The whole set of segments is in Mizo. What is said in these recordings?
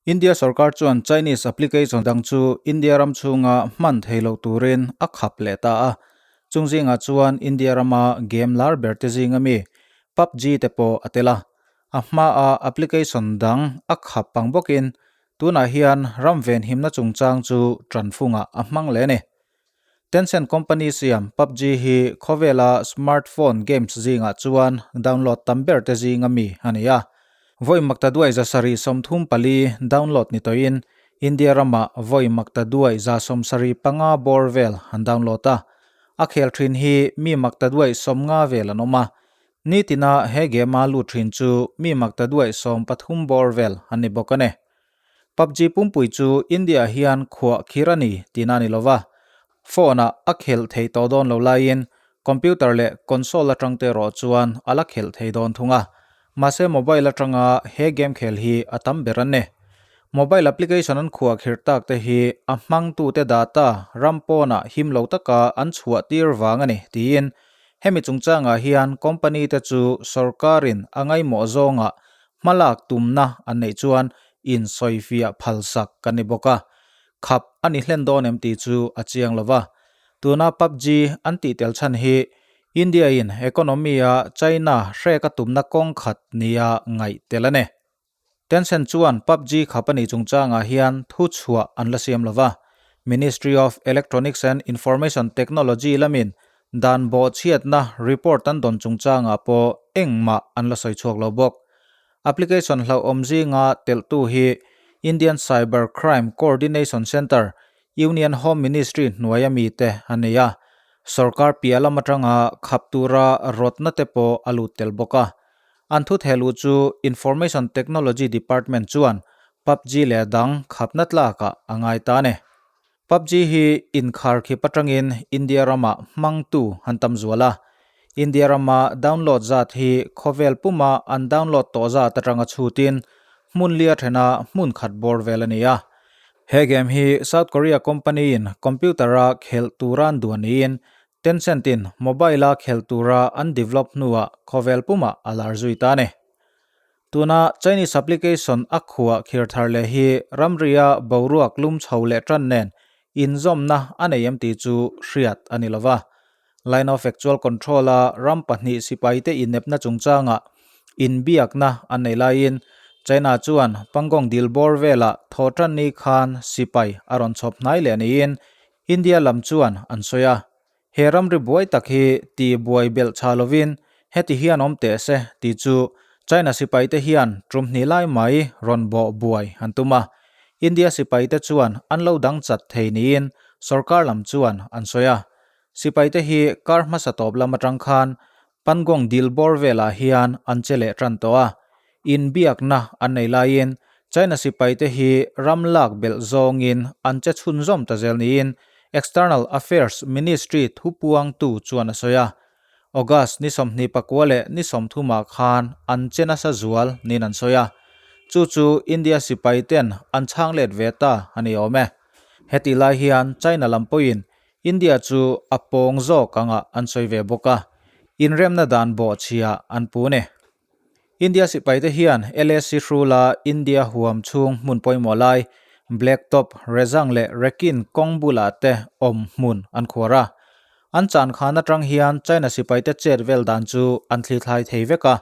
India sorkar chuan Chinese application dang chu India ram chhunga hman thei lo turin a khap leh ta a. Chung zingah chuan India rama game lar ber te zinga mi PUBG te pawh a tel a. A hmaa application dang a khap pang bawkin tunah hian ram venhimna chungchang chu tanfungah a hmang leh a ni. Tencent company siam PUBG hi khawvela smartphone games zingah chuan download tam ber te zinga mi a ni a. Vawi maktaduai 734 download ni tawhin India ramah vawi maktaduai 75 bawr vel an download a. A khel thin hi mi maktaduai 50 vel an awm a. Nitina he game-a lut thin chu mi maktaduai 13 bawr vel an ni bawk a ni. PUBG pumpui chu India hian khuah khir a ni tihna a ni lova, phone-ah a khelh theih tawh dawn lo laiin computer leh console atang te erawh chuan a la khelh thei dawn thung a. Mahse mobile atanga he game khel hi a tam ber an ni. Mobile application an khuah khir tak te hi a hmangtute data ram pawnah him lo taka an chhuah tir vang a ni tiin hemi chungchangah hian company te chu sorkarin a ngaihmawh zawngah Hmalak tumna an neih chuan insawifiah phalsak kan ni bawk a, khap a ni hlen dawn em tih chu a chiang lo va. Tuna PUBG an tih tel chhan hi India in economy a China hrek a tumna kawng khat nia ngaih tel a ni. Tencent chuan PUBG khap a nih chungchangah hian thu chhuah an la siam lo va, Ministry of Electronics and Information Technology lamin Dan bawhchhiatna report an dawn chungchangah pawh engmah an la sawi chhuak lo bawk. Application hlauhawm zinga telhtu hi Indian Cyber Crime Coordination Centre, Union Home Ministry hnuaia mite a nei a, sorkar piah lam atanga khap tura rawtna te pawh a lut tel bawk a. An thu thehluh chu Information Technology Department chuan PUBG leh dang khapna tlakah a ngai ta a ni. PUBG hi inkharkhip atangin India ramah hmangtu an tam zual a, India rama download zat hi khawvel puma an download tawh zat atanga chhutin hmun lia thena hmun khat bawr vel a ni a. He game hi South Korea company in computer-a khelh tura an duan niin Tencent-in mobile-a khelh tura an develop hnuah khawvel pumah a lar zui ta a ni. Tuna Chinese application a khuah khir thar leh hi ramria boruak lum chho leh tan nen inzawmna a nei em tih chu hriat a ni lova. Line of Actual Control a ram pahnih sipaite inepna chungchangah inbiakna an nei laiin China chuan Pangong dil bawr velah thaw tan ni khan sipai a rawn chhawp hnai leh niin India lam chuan an sawi a. He ramri buai tak hi ti buai belh tha lovin heti hian awm teh se tih chu China sipaite hian tum hnih lai mai rawn bawh buai an tum a. India sipaite chuan an lo dang chat thei niin sorkar lam chuan an sawi a. Sipaite hi kar hmasa tawp lam atang khan Pangong dil bawr velah hian an che leh tan tawh a. Inbiakna an nei laiin China sipaite hi ram lak belh zawngin an che chhunzawm ta zel niin External Affairs Ministry thupuangtu chuan a sawi a. August ni 24 leh ni 30 ah khan an che nasa zual niin an sawi a. Chu chu India sipaiten an chhang let ve ta a ni awm e. Hetih lai hian China lam pawhin India chu a pawng zawk angah an sawi ve bawk a, inremna dan bawhchhia an pu ni. India sipaite hian LAC hrula India huam chhung hmun pawimawh lai Black Top, Rezang leh Rekin kawng bulah te awm hmun an khuar a. An chan khan atang hian China sipaite chet vel dan chu an thlithlai thei vek a.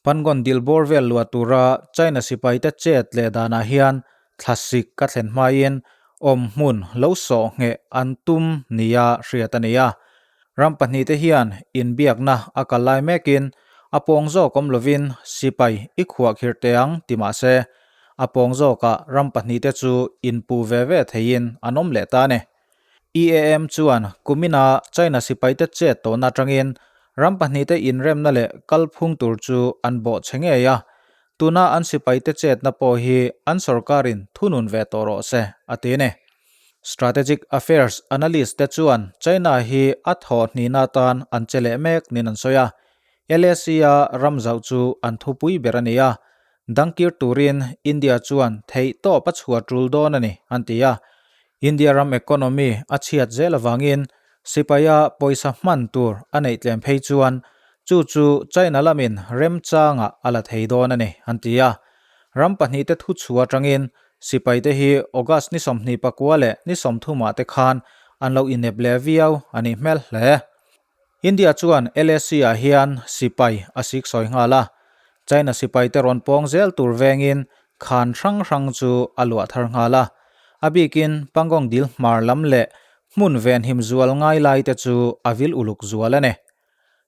Pangon dil bawr vel luah tura China sipaite chet leh danah hian thlasik ka thlen hmain awm hmun lo sawh ngheh an tum nia hriat a ni a. Ram pahnihte hian inbiakna a kal lai mekin a pawng zawk awm lovin sipai i khuah khirh teh ang ti mah se, a pawng zawkah ram pahnihte chu inpuh ve ve theiin an awm leh ta a ni. EAM chuan kumina China sipaite chet tawhna atangin ram pahnihte inremna leh kalphung tur chu an bawh chhe ngei a, Tuna an sipaite chetna pawh hi an sorkarin thunun ve tawh rawh se, a ti a ni. Strategic Affairs analyst te chuan China hi a thawh hnihna atan an che leh mek niin an sawi a. LAC-a ram zauh chu an thupui ber a ni a, dangkir turin India chuan theih tawp a chhuah tul dawn a ni, an ti a. India ram economy a chhiat zel avangin sipaia pawisa hman tur a neih tlem phei chuan chu chu China lamin remchangah a la thei dawn a ni, an ti a. Ram pahnihte thu chhuah atangin Sipaite hi August ni 29 leh ni 30 ah te khan an lo inep leh viau a nih hmel hle. India chuan LAC ah hian sipai a sik sawi nghal a, China sipaite rawn pawng zel tur vengin khan hrang hrang chu a luah thar nghal a. A bikin Pangong dil hmar lam leh hmun venhim zual ngai lai te chu a vil uluk zual a ni.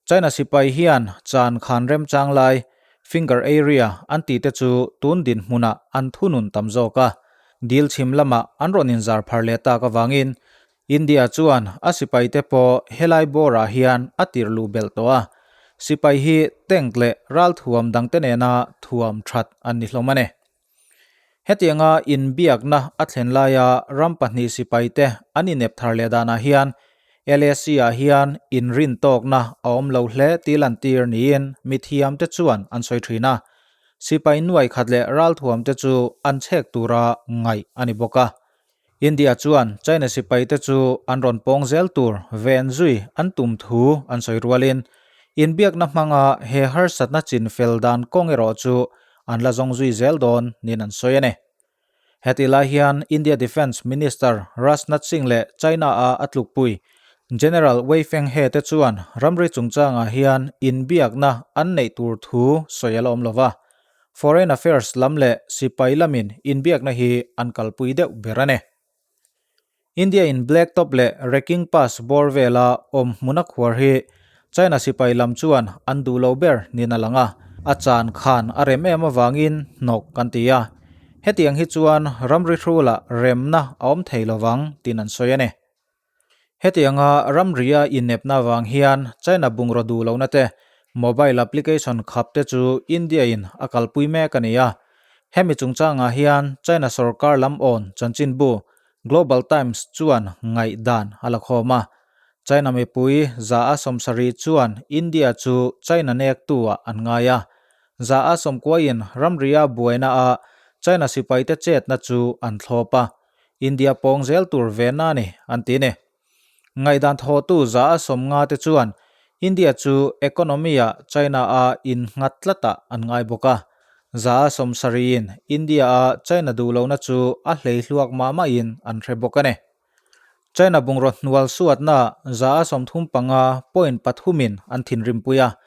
China sipai hian chan khan remchang lai, finger area, an tih te chu tun dinhmunah an thunun tam zawk a, dil chhim lamah an rawn inzar phar leh tak avangin India chuan a sipaite pawh helai bawrah hian a tirh luh belh tawh a, sipai hi tank leh ralthuam dangte nena thuam that an ni hlawm a ni. Hetianga inbiakna a thlen laia ram pahnih sipaite an inep thar leh danah hian LAC-ah hian inrintawkna a awm lo hle tih lantir niin mithiamte chuan an sawi thin a, sipai nuai khat leh ralthuamte chu an chhek tura ngaih a ni bawk a. India chuan China sipaite chu an rawn pawng zel tur ven zui an tum thu an sawi rualin, inbiakna hmanga he harsatna chin fel dan kawng erawh chu an la zawng zui zel dawn niin an sawi a ni. Hetih lai hian India Defence Minister Rajnath Singh leh China-a a tlukpui General Wei Fenghe te chuan ramri chungchangah hian inbiakna an neih tur thu sawi a la awm lo va, Foreign Affairs lam leh sipai lamin inbiakna hi an kalpui deuh ber a ni. India in Black Top leh Reking Pass bawr vela awm hmuna khuar hi China sipai lam chuan an duh lo ber niin a lang a, a chan khan a rem em avangin hnawk kan ti a, hetiang hi chuan ramri hrulah remna a awm thei lovang tiin an sawi a ni. Hetianga ramria inepna avang hian China bungraw duh lohna te, mobile application khap te chu India-in a kalpui mek a ni a. Hemi chungchangah hian China sorkar lam awn chanchinbu Global Times chuan ngaihdan a la khawm a. China mipui 70% chuan India chu China nektu-ah an ngai a. 90%-in ramria buaina-ah China sipaite chetna chu an thlawp a. India pawng zel tur ve na ni, an ti ni. Ngaihdan thawhtu 150 te chuan India chu economy-ah China-a innghat tlatah an ngai bawk a. 70%-in India-a China duh lohna chu a hlei hluak mah mahin an hre bawk a ni. China bungraw hnual suatna 35 point pathumin an thinrimpui a,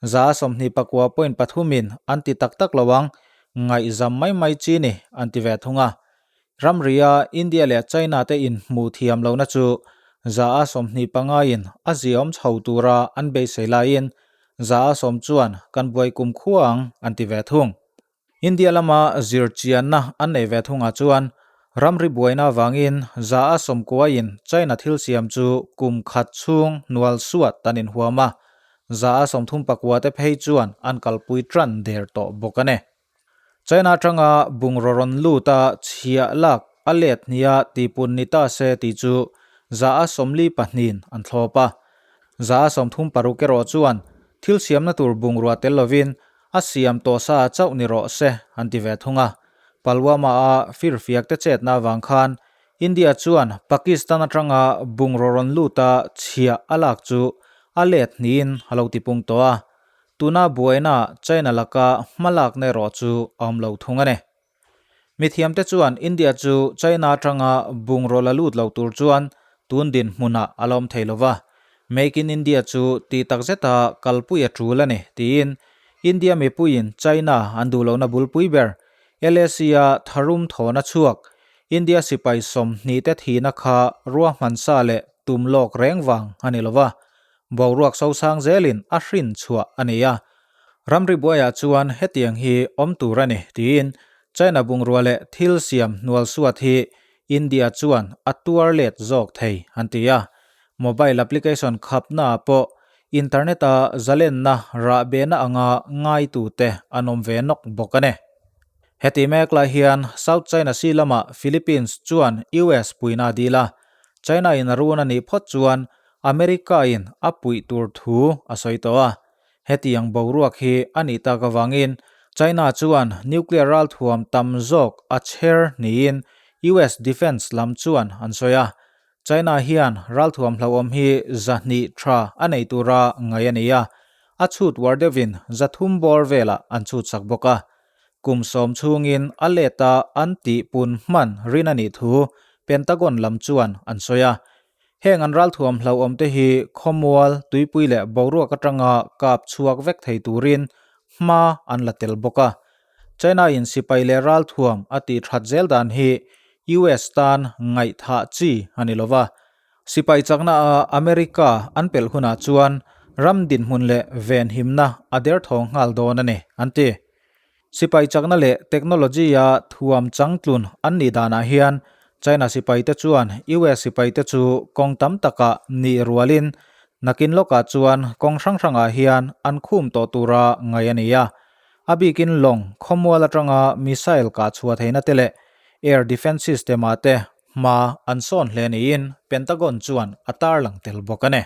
29 point pathumin an ti tak tak lo ang, ngaihzam mai mai chi ni, an ti ve thung a. Ramria India leh China te inhmuh thiam lohna chu 25 in a ziaawm chho tura an beisei laiin 10% chuan kan buai kum khua ang an ti ve thung. India lama zirchianna an nei ve thungah chuan ramri buaina avangin 90% in China thil siam chu kum khat chhung hnual suat an inhuam a, 39% te phei chuan an kalpui tan der tawh bawk a ni. China atanga bungraw rawn lut a chhiah lak a let hnia tihpun ni ta se tih chu 42in an thlawp a. 36% erawh chuan thil siamna tur bungrua tel lovin a siam tawh sa chauh ni rawh se an ti ve thung a. Palwama a firfiak te chetna avang khan India chuan Pakistan atanga bungraw rawn lut a chhiah a lak chu a let hniin a lo tipung tawh a. Tuna buaina China laka hmalakna erawh chu a awm lo thung a ni. Mithiamte chuan India chu China atanga bungraw la lut lo tur chuan tun dinhmunah a la awm thei lo va, Make in India chu tih tak zeta kalpui a tul a ni, tiin India mipuiin China an duh lohna bulpui ber LAC-a tharum thawhna chhuak India sipai 20 te thihna kha ruahmansa leh tum lawk reng vang a ni lo va, Boruak sosang zelin a hrin chhuah a ni a, ramri buaiah chuan hetiang hi awm tur a ni tiin China bungrua leh thil siam hnual suat hi India chuan a tuar let zawk thei an ti a. Mobile application khapnaah pawh internet-a zalenna rahbehna anga ngaitute an awm ve nawk bawk a ni. Heti mek lai hian South China Sea lamah Philippines chuan US puihna a dil a, China-in a run a nih phawt chuan America-in a puih tur thu a sawi tawh a, hetiang boruak hi a nih tak avangin China chuan nuclear ralthuam tam zawk a chher niin US Defence lam chuan an sawi a. China hian ralthuam hlauhawm hi 200 tha a nei tura ngaih a ni a, a chhut uar deuhin 300 bawr velah an chhut sak bawk a. Kum sawm chhungin a leta an tih pun hman rin a nih thu Pentagon lam chuan an sawi a. Heng an ralthuam hlauhawm te hi khawmual, tuipui leh boruak atanga kap chhuak vek thei turin hma an la tel bawk a. China in sipai leh ralthuam a tih that zel dan hi US tan ngaihthah chi a ni lova. Sipai chakna a America an pelh hunah chuan ram dinhmun leh venhimna a derthawng nghal dawn a ni, an ti. Sipai chakna leh technology-a thuam changtlun an nih danah hian China sipaite chuan US sipaite chu kawng tam takah nih rualin nakin lawkah chuan kawng hrang hrangah hian an khum tawh tura ngaih a ni a. A bikin lawng khawmual atanga missile kah chhuah theihna te leh air defence system-ah te hma an sawn hle niin Pentagon chuan a tarlang tel bawk a ni.